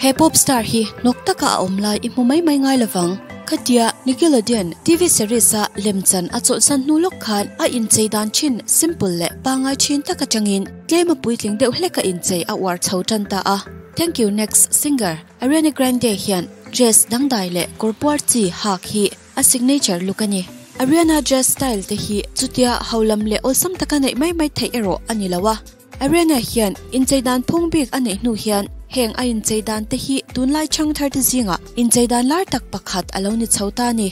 He pop star hi hnawk taka a awm lai i hmu mai mai ngai lovang. Khatia Nickelodeon TV series a lemchan a chawlhsan hnu lawk khan a inchei dan thin simple leh pangngai thin tak atangin tlem a puitling deuh hlek a inchei a uar chho tan ta a. Thank You Next singer Ariana Grande hian dress dangdai leh kawr puar chi hak hi a signature look a ni. Ariana dress style te hi chutia holam leh awlsam taka neih mai mai theih erawh a ni lo a. Ariana hian inchei dan phung bik a neih hnu hian heng a inchei dan te hi tunlai chhang thar te zingah inchei dan lar tak pakhat a lo ni chho ta a ni.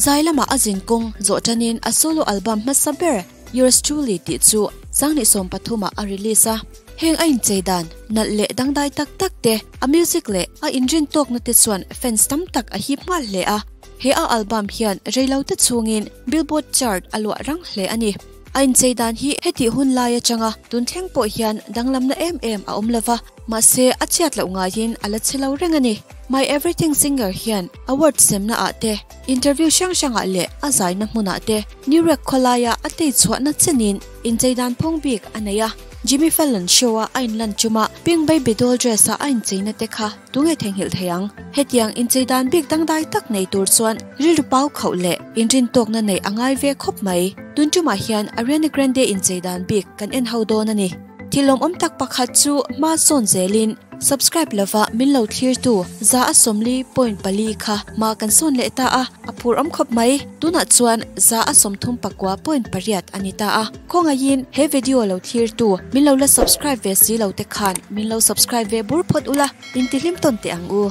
Zai lamah a zin kawng zawh tanin a solo album hmasa ber Yours Truly tih chu 2013 ah a release a. Heng a inchei dan nalh leh dangdai tak tak te, a music leh a inrin tawkna te chuan fans tam tak a hip nghal hle a. He a album hian reilote chhungin Billboard chart a luah rang hle a ni. A inchei dan hi hetih hun lai atanga tun thleng pawh hian danglamna em em a awm lova, mahse a chhiat loh ngaiin a la chhe lo reng a ni. My Everything Singer hian award semna ah te, interview hrang hrangah leh a zaina hmunah te New York khawlaia a tei chhuahna chenin inchei dan phawng bik a nei a. Jimmy Fallon show-a a inlan chuma pink baby doll dress-a a incheina te kha tunge theihnghilh thei ang? Hetiang inchei dan bik dangdai tak nei tur chuan rilru pau khauh leh inrintawkna neih a ngai ve khawp mai. Tun tumah hian Ariana Grande inchei dan bik kan en ho dawn a ni. Thil lawmawm tak pakhat chu hma sawn zelin subscribe lova min lo thlirtu 140.4 kha hma kan sawn leh ta a, a phur awm khawp mai. Tunah chuan 139.8 a ni ta a. Khawngaihin he video lo thlirtu min lo la subscribe ve si lo te khan min lo subscribe ve bur phawt ula, intihlim tawn teh ang u.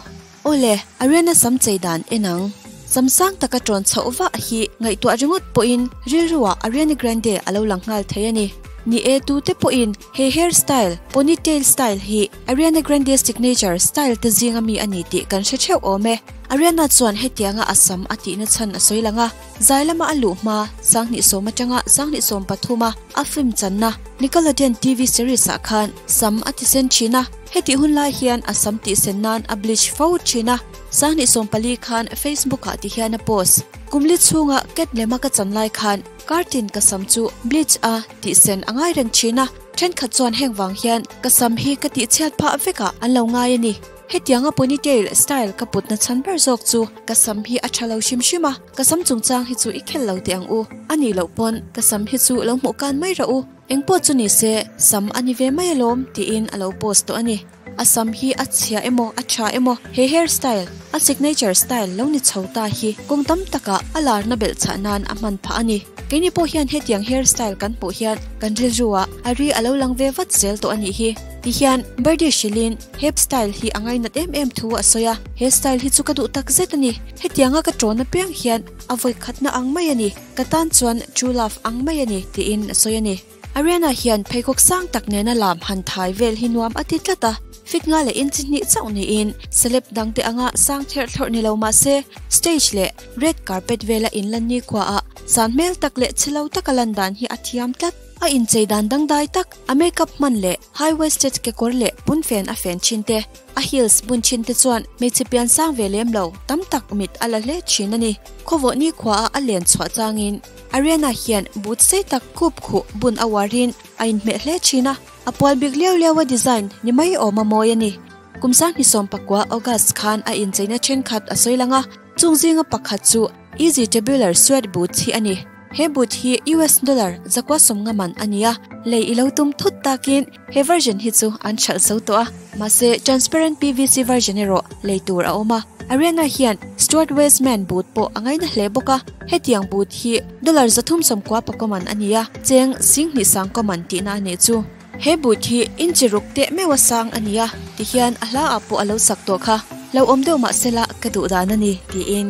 Awle, Ariana sam chei dan en ang. Sam sang taka tawn chhoh vah hi ngaihtuah ringawt pawhin rilruah Ariana Grande a lo lang nghal thei a ni. Ni e, tute pawhin he hair style, ponytail style hi Ariana Grande signature style te zinga mi a ni tih kan hre theuh awm e. Ariana chuan hetianga a sam a tihna chhan a sawi lang a, zai lama a luh hma 2010 atanga 2013 a a film channa Nickelodeon TV series ah khan sam a ti sen thin a. Hetih hun lai hian a sam tih sen nan a bleach fo thin a, 2014 khan Facebook ah ti hian a post. Kum li chhunga cat lema ka chan lai khan kartin ka sam chu bleach a tih sen a ngai reng thin a, thenkhat chuan heng vang hian ka sam hi ka tih chhiat phah vekah an lo ngai a ni. Hetianga ponytail style ka putna chhan ber zawk chu ka sam hi a tha lo hrim hrim a, ka sam chungchang hi chu i khel lo teh ang u, a nih loh pawn ka sam hi chu lo hmuh kan mai rawh u. Engpawh chu ni se, sam a ni ve mai alawm tiin a lo post tawh a ni. A sam hi a chhia emaw a tha emaw he hair style, a signature style lo ni chho ta hi kawng tam takah a larna belh chhah nan a hman phah a ni. Keini pawh hian hetiang hair style kan hmuh hian kan rilruah a ri a lo lang ve vat zel tawh a nih hi. Tihian birthday hrilhin he style hi a ngainat em em thu a sawi a, he style hi chu ka duh tak zet a ni. Hetianga ka tawn apiang hian a vawi khatna ang mai a ni. Ka tan chuan true love ang mai a ni, tiin a sawi a ni. Ariana hian pheikhawk sang tak nena lam han thai vel hi nuam a ti tlat a, fit nga leh inchi hnih chauh niin celeb dangte anga sang therh thlawrh ni lo mah se, stage leh red carpet vela inlan nikhuaah san hmel tak leh chhe lo taka lan dan hi a thiam tlat. A inchei dan dangdai tak, a makeup hman leh high waisted kekawr leh punfen a fen thin te, A heels bun thin te chuan hmeichhe pian sang ve lem lo tam tak mit a la hle thin a ni. Khawvawh nikhua a a len chhuah changin Ariana hian boot sei tak khup khuh bun a uarin a inhmeh hle thin a, a pual bik liau liau a design ni mai awm a mawi a ni. Kum 2019 August khan a incheina thenkhat a sawi lang a, chung zinga pakhat chu Easy Tubular Suede Boots hi a ni. He boot hi US dollar 190 man a ni a, lei i lo tum thut takin he version hi chu an hralh zo tawh a, mahse transparent PVC version erawh lei tur a awm a. Ariana hian Stuart Weitzman boot pawh a ngaina hle bawk a, hetiang boot hi dollar 399 man a ni a, cheng 20,000 man tihna a nih chu. He boot hi inchi ruk teh meuh a sang a ni a, tihian a hla ah pawh a lo sak tawh kha. Lo awm deuh mah sela ka duh dan a ni, tiin.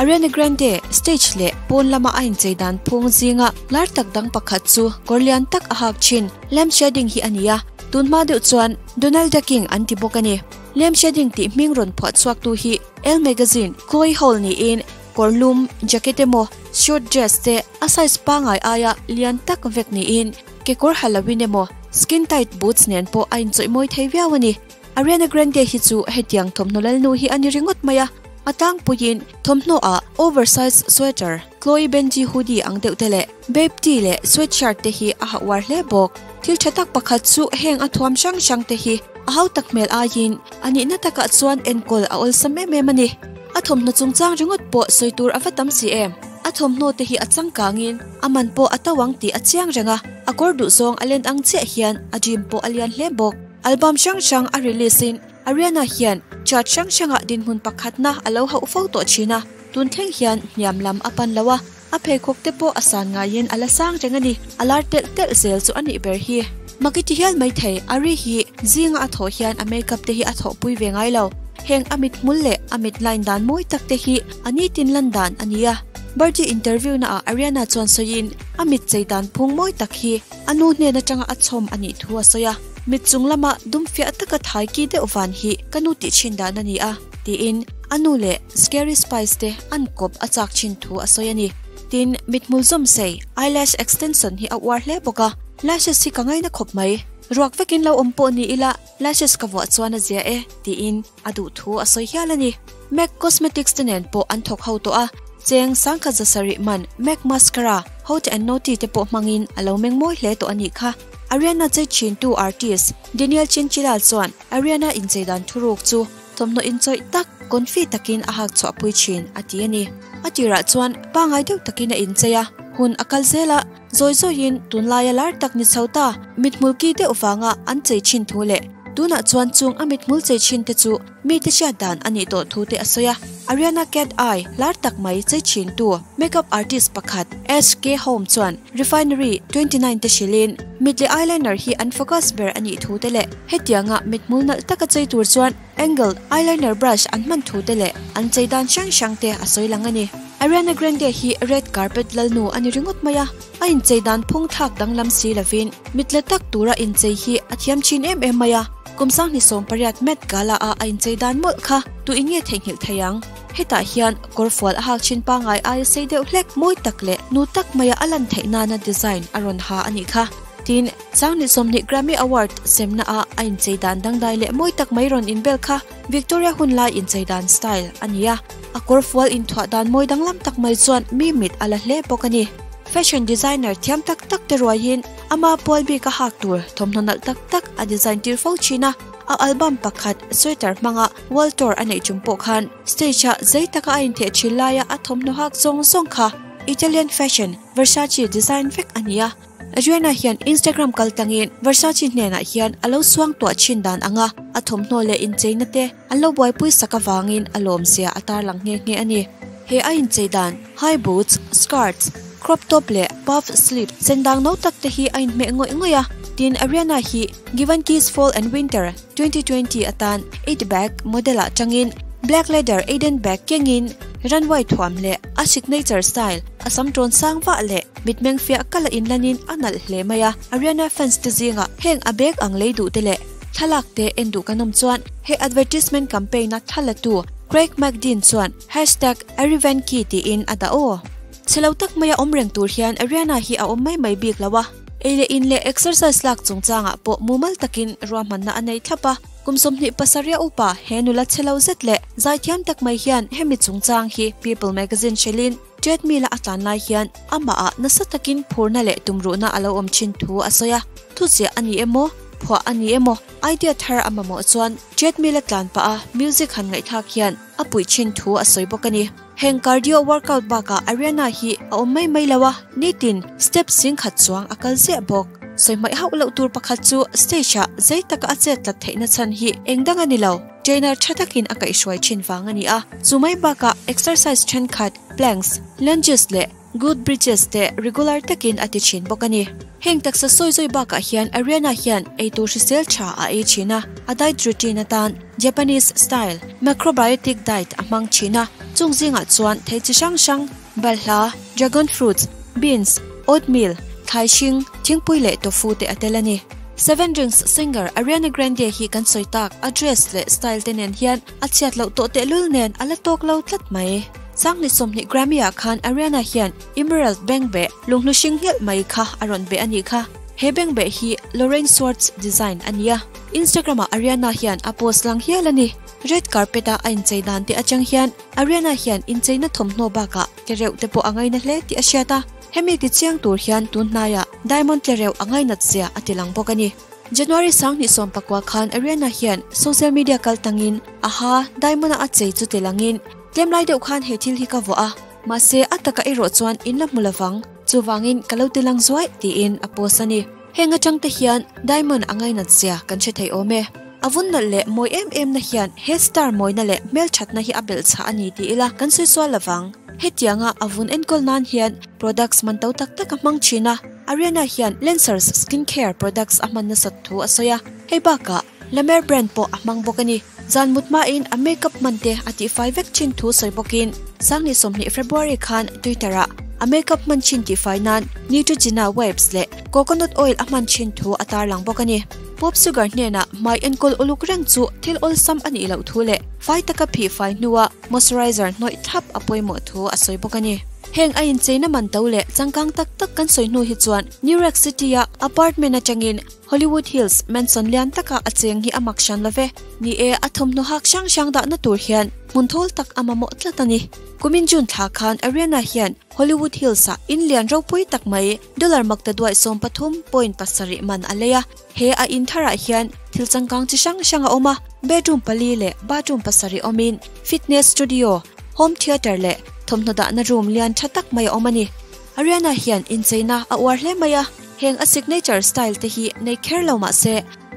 Ariana Grande stage leh pawn lama a inchei dan phung zinga lar tak dang pakhat chu kawr lian tak a hak thin lamp shading hi a ni a, tun hma deuh chuan Donald Ducking an ti bawk a ni. Lamp shading tih hming rawn phuah chhuak tu hi Elle magazine Chloe Hall niin kawr lum, jacket emaw short dress te a size pangai aia lian tak vek niin kekawr ha loin emaw skin tight boots nen pawh a inchawih mawi thei viau a ni. Ariana Grande hi chu hetiang thawmhnaw lalnu hi a ni ringawt mai a, a tlangpuiin thawmhnaw ah oversize sweater, Chloe Benji hoodie ang deuh te leh babe tee leh sweatshirt te hi a ha uar hle bawk. Thil tha tak pakhat chu heng a thuam hrang hrang te hi A hautak hmel aiin a nihna takah chuan enkawl a awlsam em em a ni. A thawmhnaw chungchang ringawt pawh sawi tur a va tam si em? A thawmhnaw te hi a changkangin a man pawh a to ang tih a chiang reng a, a kawr duhzawng a len ang chiah hian a gym pawh a lian hle bawk. Album hrang hrang a release in Ariana hian chart hrang hrangah dinhmun pakhatna a lo hauh fo tawh thin a, tun thleng hian hniam lam a pan lo a, a pheikhawk te pawh a san ngaiin a la sang reng a ni. A lar telh telh zel chu a nih ber hi. Mak i ti hial maithei, Ari hi zinga a thawh hian a makeup te hi a thawhpui ve ngai lo. Heng a mithmul leh a mit line dan mawi tak te hi a nitin lan dan a ni a. Birthday interview naah Ariana chuan sawiin a mit chei dan phung mawi tak hi a nu hnen atanga a chhawm a nih thu a sawi a. Mit chung lama dum fiah taka thai ki deuh van hi ka nu tih thin dan a ni a, tiin a nu leh Scary Spice te an kawp a chak thin thu a sawi a ni. Tin, mithmul zawm sei, eyelash extension, hi a uar hle bawk a, lashes hi ka ngaina khawp mai. Ruak vekin lo awm pawh ni ila lashes ka vuah chuan a zia e, tiin a duh thu a sawi hial a ni. Mac Cosmetics te nen pawh an thawk ho tawh a, cheng sangkhat zasarih man Mac Mascara, Hot and Naughty te pawh hmangin a lo meng mawi hle tawh a nih kha. Ariana chei thintu artist Daniel Chinchilla chuan Ariana inchei dan thuruk chu thawmhnaw inchawih tak, confi takin a hak chhuahpui thin a ti a ni. A tirah chuan pangai deuh takin a inchei a, hun a kal zel a, zawi zawiin tunlaia lar tak ni chho ta mithmul ki deuh vanga an chei thin thu leh tunah chuan chung a mithmul chei thin te chu Mite hriat dan a nih tawh thu te a sawi a, Ariana Cat Eye lar tak mai chei thintu makeup artist pakhat SK Home chuan Refinery 29 te hrilhin mit leh eyeliner hi an focus ber a nih thu te leh hetianga mithmul nalh taka chei tur chuan angled eyeliner brush an hman thu te leh an chei dan hrang hrang te a sawi lang a ni. Ariana Grande hi red carpet lalnu a ni ringawt mai a, a inchei dan phung thlak danglam si lovin mit la tak tura inchei hi a thiam thin em em mai a. Kum sanghnih 18 Met Gala a a inchei dan mawlh kha tu in nge theihnghilh thei ang? Hetah hian kawrfual a hak thin pangngai aia sei deuh hlek mawi tak leh nu tak maia a lan theih nana design a rawn ha a nih kha. Tin, sanghnih 20 Grammy Award semna a a inchei dan dangdai leh mawi tak mai rawn inbel kha Victoria hun lai inchei dan style a ni a. A kawrfual inthuah dan mawi danglam tak mai chuan mi mit a la hle bawk a ni. Fashion designer thiam tak tak te ruaiin ama pual bik a hak tur thawmhnaw nalh tak tak a design tir fo thin a, a album pakhat sweater hmanga world tour a neih chung pawh khan stage ah zei taka a intheh thin laia a thawmhnaw hak zawng zawng kha Italian fashion Versace design vek a ni a. Adriana hian Instagram kal tlangin Versace hnenah hian a lo suang tuah thin dan anga a thawmhnaw leh incheina te an lo buaipui sak avangin a lawmzia a tarlang nghe nghe a ni. He a inchei dan high boots, skirts, crop top leh puff sleeve sen dang no tak te hi a inhmeh ngawih ngawih a. Tin, Ariana hi Givenchy's Fall and Winter 2020 atan 8 bag model ah tangin black leather Aden bag kengin runway thuam leh a signature style a sam tawn sang vah leh mitmeng fiah kal a inlanin a nalh hle mai a. Ariana fans te zingah heng a bag ang lei duh te leh thlalak te en duh kan awm chuan he advertisement campaign a thla la tu Craig McDean chuan Hashtag Arivanki tiin a dah aw. Chhe lo tak maia awm reng tur hian Ariana hi a awm mai mai bik lo a, ei leh in leh exercise lak chungchangah pawh mumal takin ruahmanna a nei thlap a. Kum 27 upa he nula chhe lo zet leh zaithiam tak mai hian hemi chungchang hi People magazine hrilhin treadmill-a a tlan lai hian amahah nasa takin phurna leh tumruhna a lo awm thin thu a sawi a. Thuziah a ni emaw, phuah a ni emaw, idea thar a mamawh chuan treadmill-a tlan pah a music han ngaihthlak hian a puih thin thu a sawi bawk a ni. Heng cardio workout bakah Ariana hi a awm mai mai lo a, nitin step singkhat chuang a kal ziah bawk. Sawi hmaih hauh loh tur pakhat chu stage ah zei taka a chet tlat theihna chhan hi eng dang a ni lo, trainer tha takin a kaihhruai thin vang a ni a. Chu mai bakah exercise thenkhat, planks, lunges leh Good bridges te regular takin a ti thin bawk a ni. Heng taksa sawi zawi bakah hian Ariana hian eitur hrisel tha a ei thin a, a diet routine atan Japanese style macrobiotic diet a hmang thin a, chung zingah chuan thei chi hrang hrang, balhla, dragon fruits, beans, oatmeal, thlai hring, thingpui leh tofu te a tel a ni. Seven Rings singer Ariana Grande hi kan sawi tak a dress leh style te nen hian a chhiat loh tawh tehlul nen a la tawk lo tlat mai. Sanghnih 20 Grammy ah khan Ariana hian Emerald bengbeh lunghlu hring nghelh mai kha a rawn beh a nih kha. He bengbeh hi Lorraine Swartz design a ni a. Instagram ah Ariana hian a post lang hial a ni. Red carpet a a inchei dan te atang hian Ariana hian incheina thawmhnaw bakah te reuh te pawh a ngaina hle tih a hriat a. Hemi tichiang tur hian tun hnaiah diamond tlereuh a ngainat zia a tilang bawk a ni. January 2019 khan Ariana hian social media kal tangin a ha diamond-a a chei chu tilangin, Tlem lai deuh khan he thil hi ka vuah a, mahse a taka erawh chuan in la hmu lovang, chuvangin ka lo tilang zuai tiin a post a ni. Heng atang te hian diamond a ngainat zia kan hre thei awm e. A vun nalh leh mawi em em na hian he star mawina leh hmelthatna hi a belh chhah a ni ti ila kan sawi sual lovang. Hetianga a vun enkawl nan hian products man to tak tak a hmang thin a, Ariana hian Lancers skincare products a hman nasat thu a sawi a, hei bakah La Mer brand pawh a hmang bawk a ni. Zan mut hmain a makeup hman te a tihfai vek thin thu sawi bawkin 2020 February khan Twitter-ah a makeup hman thin tihfai nan Neutrogena wipes leh coconut oil a hman thin thu a tarlang bawk a ni. Pop Sugar hnenah hmai enkawl uluk reng chu thil awlsam a nih loh thu leh fai taka phihfai hnua moisturizer hnawih thlap a pawimawh thu a sawi bawk a ni. Heng a incheina man to leh changkang tak tak kan sawi hnu hi chuan New York City-a apartment atangin Hollywood Hills mansion lian taka a cheng hi a mak hran lo ve. Ni e, a thawmhnaw hak hrang hrang dahna tur hian hmun thawl tak a mamawh tlat a ni. Kumin June thla khan Ariana hian Hollywood Hills-ah in lian ropui tak mai dollar makta duaih 13.7 man a lei a. He a in tharah hian thil changkang chi hrang hrang a awm a, bedroom pali leh bathroom pasarih awmin fitness studio, home theatre leh thawmhnaw dahna room lian tha tak mai a awm a ni. Ariana hian incheina a uar hle mai a, heng a signature style te hi nei kher lo mah se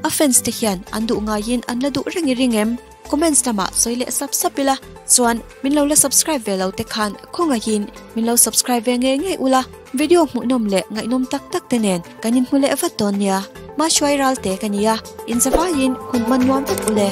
a fans te hian an duh ngaiin an la duh reng i ring em? Comments lamah sawi leh sap sap ila, chuan min lo la subscribe ve lo te khan khawngaihin min lo subscribe ve ngei ngei ula, video hmuhnawm leh ngaihnawm tak tak te nen kan inhmu leh vat dawn nia. Mahruai Ralte ka nia, inzavaiin hun hman nuam vek ule.